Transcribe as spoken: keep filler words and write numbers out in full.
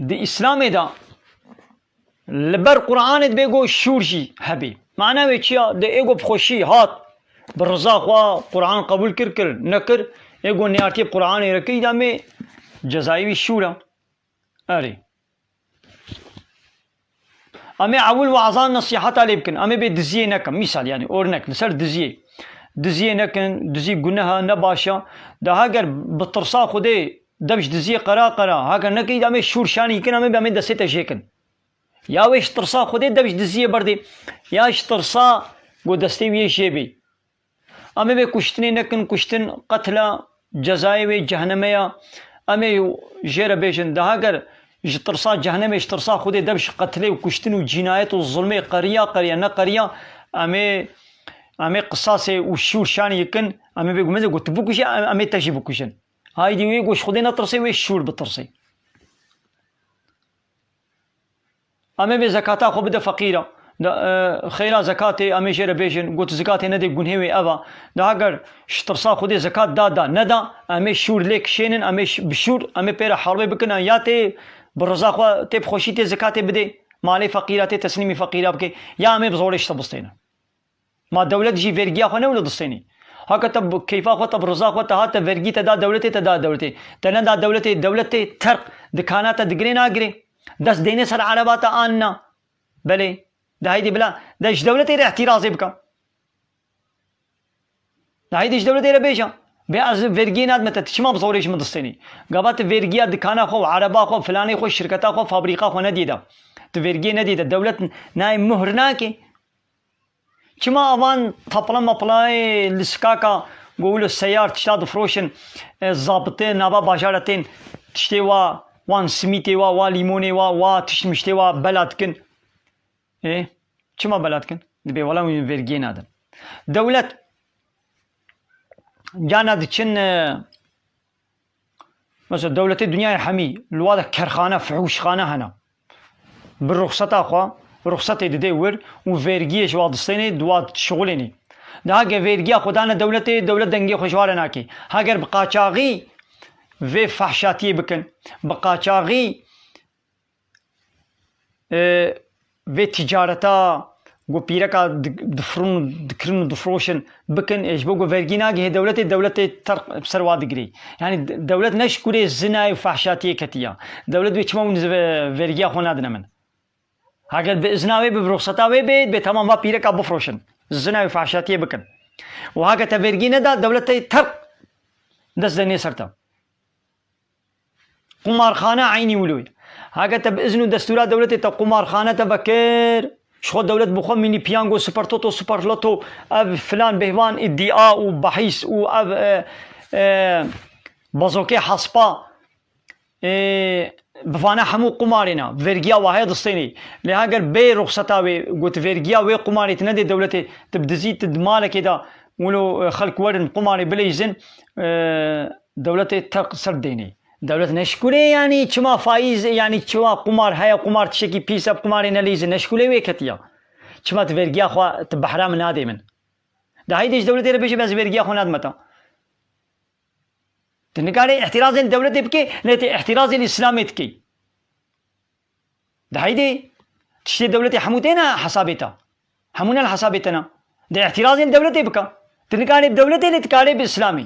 Di Îslamê de li ber Qur'anê dibê ku şûr jî hebê. Mana wê çi ya? Di ê ku bi xweşî hat, bi riza xwe Qur'an qebûl kir, kir, nekir, ê ku nêartiyê bi Qur'anê re kirî de, em ê cezayê wî şûr e. Erê. Em ê ewil we'zan nesîheta lê bikin. Em ê bê diziyê nekin. Mîsal, yanî, ornek, li ser diziyê. Diziyê nekin, dizî guneh e, ne baş e. De heger bi tirsa Xwedê dev ji diziyê qera qera, heger nekirî de, em ê şûr şanî kin, em ê, em ê destê te jê kin. Ya wê ji tirsa Xwedê dev ji diziyê berdê, ya ji tirsa ku destê wî yê jê bê. Em ê bê kuştinê nekin, kuştin qetil e, cezayê wê cehnemê ye. Em ê jê re bêjin, de heger ji tirsa cehnemê, ji tirsa Xwedê dev ji qetilê û kuştin û cînayet û zulmê qeriya, qeriya, neqeriya, em ê, em ê qisasê û şûr şanî kin, em ê bê ku meze ku tu bikujî, em, em ê te jî bikujin. Haydî wê ku ji Xwedê netirsê, wê şûr bitirsê. Em ê bê zekata xwe bide feqîra. De, e, xeyra zekatê, em ê jê re bêjin, got, zekatê nedê, gunhê wê ev a. De heger ji tirsa Xwedê zekat da, da, neda, em ê şûr lê kişênin, em ê ş-, bi şûr, em ê pê re herbê bikin, ya tê bi riza xwe, tê bi xweşî tê zekatê bidê, malê feqîra tê teslîmî feqîra bikê, ya em ê bi zorê ji te bistênin. Ma dewlet jî vergiya xwe ne wilo distênî? Haka te bi keyfa xwe, te bi riza xwe, te hat, te vergî te da dewletê, te da dewletê. Te neda dewletê, dewletê terq dikana te digirê nagirê? Dest dênê ser ereba te an na? Belê. De heydê bila, de ji dewletê re îhtirazê bike. De heydê ji dewletê re bêje. Bê ez vergiyê nadime te, tu çima bi zorê ji min distênî? Gava tu vergiya dikana xwe û ereba xwe, filanê xwe, şirketa xwe, fabrîka xwe nediyê de. Tu vergiyê nediyê de. Dewlet nayê muhr nake. Çima avan tapla maplayê li Sikaka, go wilo seyar tişta difroşin, e, zabitê nava bajara tên tiştê wa, wan simîtê wa, wa lîmonê wa, wa tişt miştê wa bela dikin? E, çima bela dikin? Dibê wela hûn vergiyê nadin. Dewlet cana diçin, e, Mesela dewletê dinyayê hemî li wa de kerxane, fihûşxane hene. Bi ruxseta xwe, ruxsetê didê wir û vergiyê ji wa distênê, di wa şixulênê. De heke vergiya xwe dane dewletê, dewlet dengê xwe ji wa re nake. Heger bi qaçaxî vê fehşatiyê bikin, bi qaçaxî e, vê ticareta ku pîreka di-, difirûn, dikirin û difroşin bikin, e, ji bo ku vergî nagihê dewletê, dewletê terq bi ser wa digirê. Yanî de-, dewlet ne ji kurê zinayê û fehşatiyê ketiya. Dewlet bê çima hûn ve-, vergiya xwe nadine min? Heger bi izna wê, bi ruxseta wê bê, bê tamam va pîreka bifroşin. Zina û fehşatiyê bikin. Û heke te vergî neda, dewlet te terq dest de nê ser te. Qumarxane eynî wilo ye. Heke te bi izn û destûra dewletê te qumarxane te vekir, ji xwe dewlet bi xwe mînî piyango, super toto, super loto, ev filan bêhvan îdîa û bahîs û ev, e, e, bazokê hespa, e, bi vana hemû qumarê ne, vergiya wa heye distênê. Lê heger bê ruxseta wê, got vergiya wê qumarê tu nedê dewletê, tu bi dizî, tu di malekê de wilo, e, xelk werin qumarê bileyzin, e, dewletê terq ser dênê. Dewlet ne ji kurê, yanî çima faîz, yanî çima qumar heye, qumar tiştekî pîs e, bi qumarê nelîzin, ne ji kurê wê ketiya. Çima tu vergiya xwe, tu behra min nadê min? De heydê ji dewletê re bêje, ez vergiya xwe nadime te. Tu nikarê îhtirazên dewletê bikê, lê tu îhtirazên Îslamê dikê. De heydê, tiştê dewletê hemû têne hesabê te. Hemû ne li hesabê te ne. De îhtirazên dewletê bike. Tu nikarê bi dewletê lê dikarê bi Îslamê.